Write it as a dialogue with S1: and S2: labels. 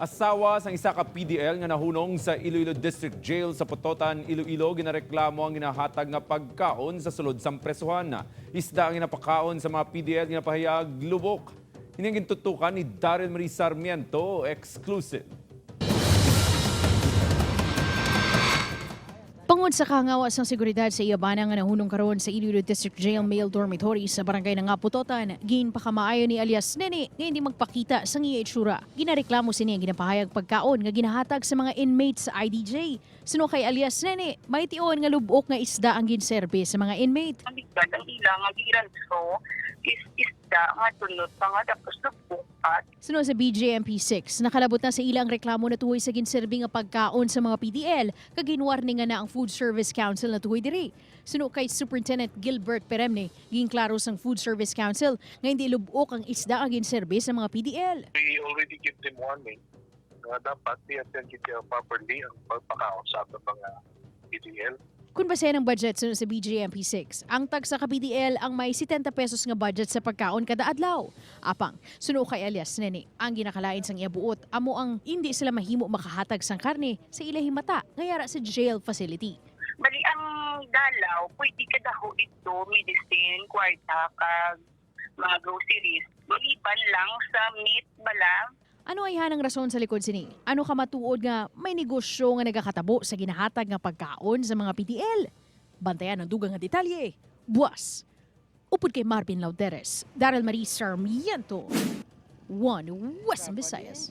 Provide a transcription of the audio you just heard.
S1: Asawa sang isa ka PDL nga nahunong sa Iloilo District Jail sa Pototan, Iloilo, ginareklamo ang ginahatag nga pagkaon sa sulod sang presuhan. Isda ang ginapakaon sa mga PDL, ginapahayag lubok. Ini ang gintutukan ni Daryl Marie Sarmiento, exclusive.
S2: Pangod sa kahangawa sang seguridad sa iya bana nga nahunong karon sa Iloilo District Jail Male Dormitory sa barangay nga Putotan, ginpakamaayo ni alias Nene nga hindi magpakita sang iya itsura. Ginareklamo sini ang ginapahayag pagkaon nga ginahatag sa mga inmates sa IDJ. Suno kay alias Nene, may tion nga lubok nga isda ang ginserbe sa mga inmate.
S3: Ang bigyan ang ila nga giranso is isda nga tunod pa nga tapos nagbukat.
S2: Suno sa BJMP 6, nakalabot na sa ilang reklamo na tuhoy sa ginserbi nga pagkaon sa mga PDL, kag ginwarning nga na ang Food Service Council na tuhoy diri. Suno kay Superintendent Gilbert Peremne, ginklaro sang Food Service Council nga hindi lubok ang isda ang ginserbi sa mga PDL.
S4: We already give them warning na dapat i-attend gid properly ang pagpakaon sa atong mga PDL.
S2: Kung base ng budget suno sa BJMP 6, ang tag sa PDL ang may 70 pesos nga budget sa pagkaon kada adlaw. Apang, suno kay alias Nene, ang ginakalain sang iya buot amo ang hindi sila mahimo makahatag sang karne sa ilahing mata nga yara sa jail facility.
S3: Bali ang dalaw, pwede ka daho dito, medicine, kwarta, kag mga groceries. Maliban lang sa meat bala.
S2: Ano ay hanang rason sa likod sini? Ano ka matuod nga may negosyo nga nagakatabo sa ginahatag nga pagkaon sa mga PDL? Bantayan ang dugang nga detalye. Buwas. Upod kay Marvin Lauderes, Daryl Marie Sarmiento. One Western Visayas.